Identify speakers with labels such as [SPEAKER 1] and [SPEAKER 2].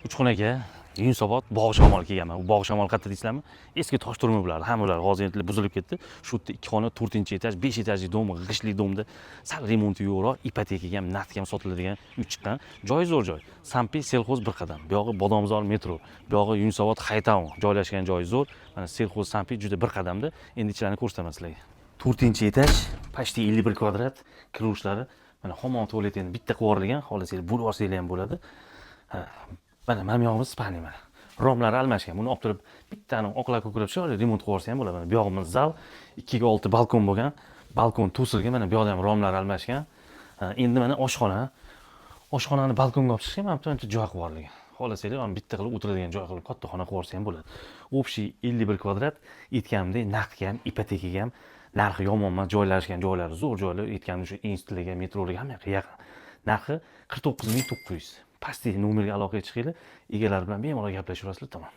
[SPEAKER 1] Uchqun aka, Yunusobod, Bog' Shamol kelganman. U Bog' Shamol qayerda deysizlarmi? Eski tosh turma bular, hammalari hozir endi buzilib ketdi. Shu yerda ikki xona, to'rtinchi etaj, besh etajli дом, g'ishtli дом da sal remonti yo'qroq, ipotekaga ham, naqdga ham sotiladigan uy chiqqan. Joyi zo'r joy. Sampi Selxoz bir qadam. Buyog'i Bodomzor metro, buyog'i Yunusobod Haytown joylashgan, joyi zo'r. Mana Selxoz, Sampi juda bir qadamda. Endi ichilarini ko'rsataman sizlarga. To'rtinchi etaj, почти 51 kvadrat kirishlari. Mana hammom, tualet endi bitta qilib yuborilgan, xohlasanglar bo'lib olsanglar ham bo'ladi. Ha, mana bu yog'imiz спальня mana. Romlari almashgan. Buni olib turib bittani oqlab ko'klab chiroyli remont qilib yuborsa ham bo'ladi. Mana bu yog'imiz zal, 2 ga 6 balkon bo'lgan. Balkon to'silgan, mana bu yoqda ham romlar almashgan. Ha, endi mana oshxona. Oshxonani balkonga olib chiqishgan, mana bu yerda joy qilib yuborilgan. Xohlasanglar, mana bitta qilib o'tiradigan joy qilib katta xona qilib yuborsa ham bo'ladi. Общий 51 kvadrat, aytganimdek, naqdga ham, ipotekaga ham narxi yomon emas, joylashgan joylari zo'r joylar, aytganimdek, shu institutlarga, metrolarga, hamma yoqqa yaqin. Narxi 49 900. Pastdagi nomerga aloqaga chiqinglar, egalari bilan bemalol gaplashaverasizlar, tamom.